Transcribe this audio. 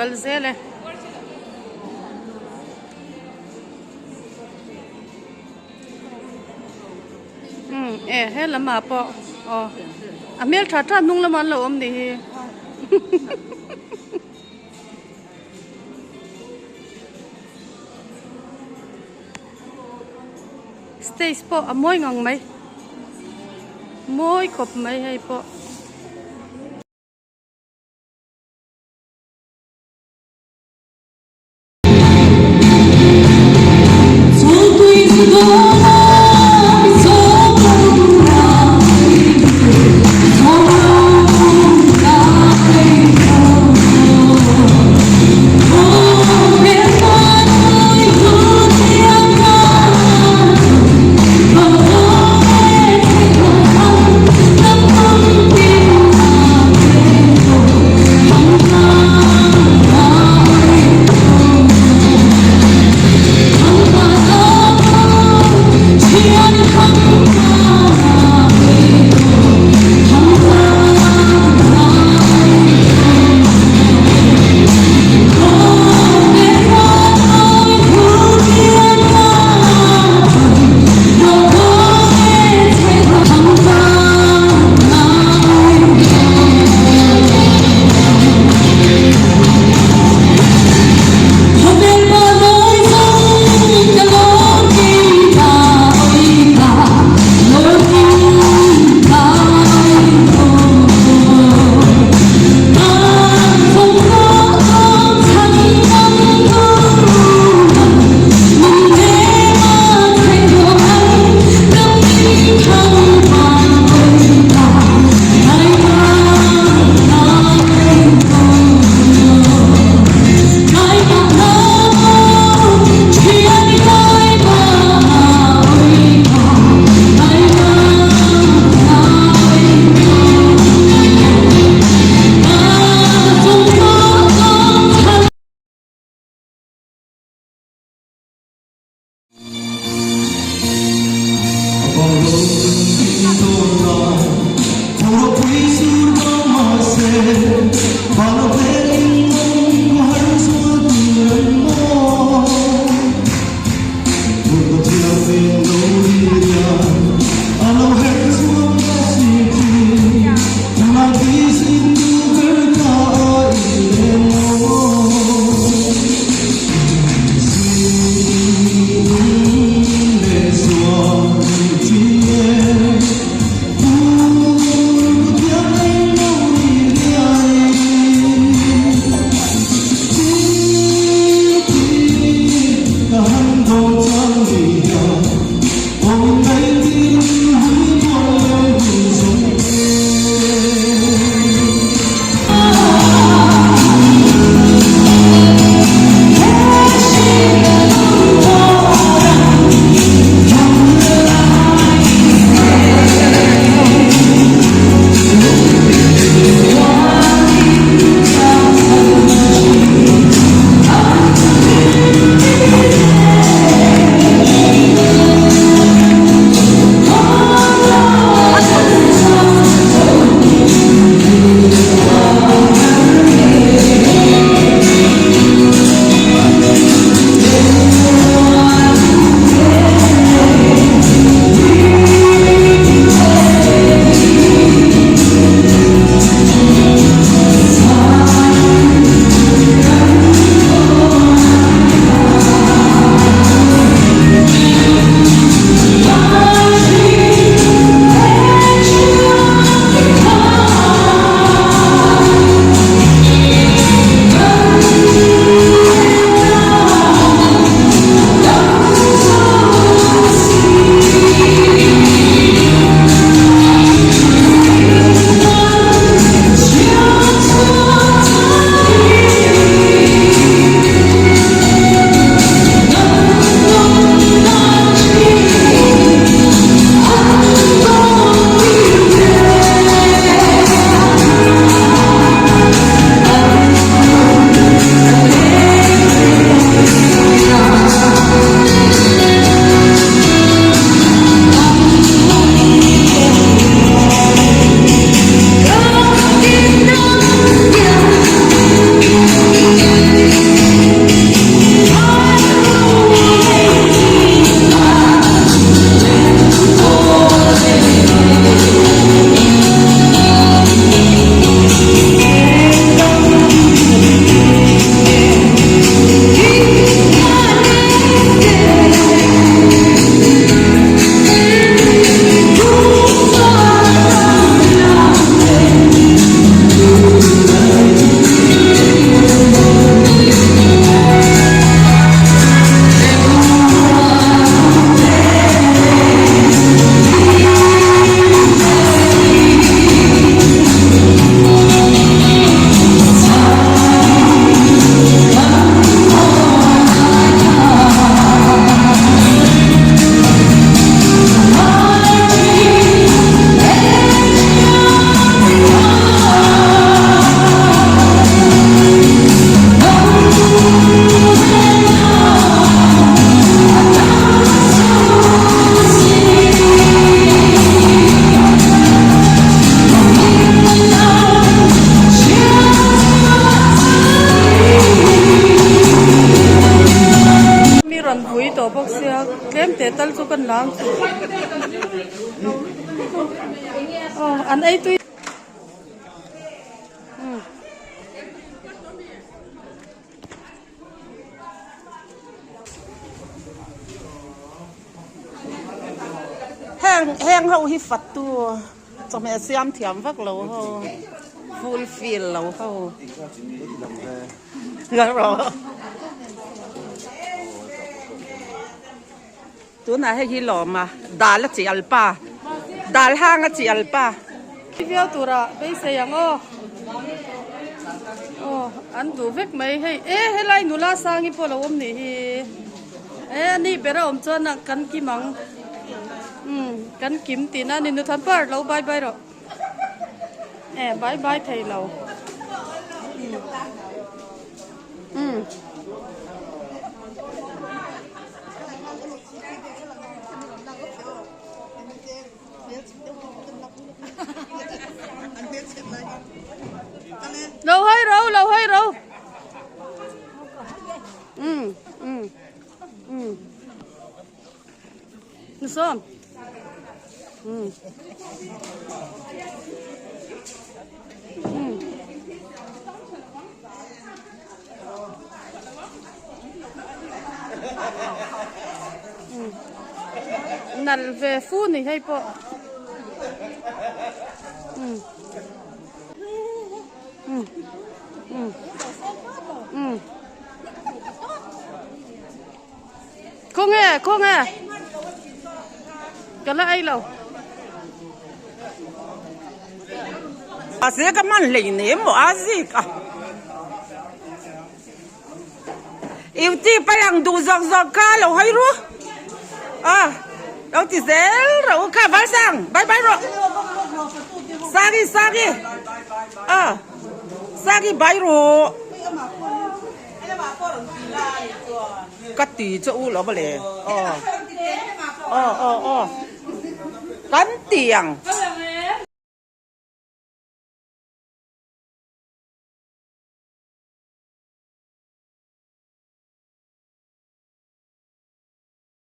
kal zel e. Umm e he lamah pawh aw a hmel tha tha hnung lamah an lo awm nih hi. Stage pawh a mawi ngang mai mawi khawp mai hei pawh. lam chu aw an ei tui umm. Heng heng ho hi fatu chawhmeh siam thiam vak lo ho full fill lo ho tunah hei hi lawm a dal a chi al pa dal hang a chi al pa. Viau tura beisei ang aw aw an duh vek mai hei e helai nula sangi pawh lo awm nih hi e ani ber a awm chuan a kan kim ang umm kan kim tihna a ni nuthan par lo bye bye rawh e bye bye thei lo umm. Lo hawi ro, lo hawi ro. Um, um, um. Nusawm. Um. Um. Nal ve fu ni hei pawh um um um um khawnge khawnge ka la ei lo. A se ka hman hlei nem maw a zik a. Iuti palang duh zawk zawk kha lo hawi ru a lo ti zel rawh u kha Valsang bye bye rawh Sari Sari a Sari bye rawh ka ti che u lo mawle aw aw aw aw kan ti ang.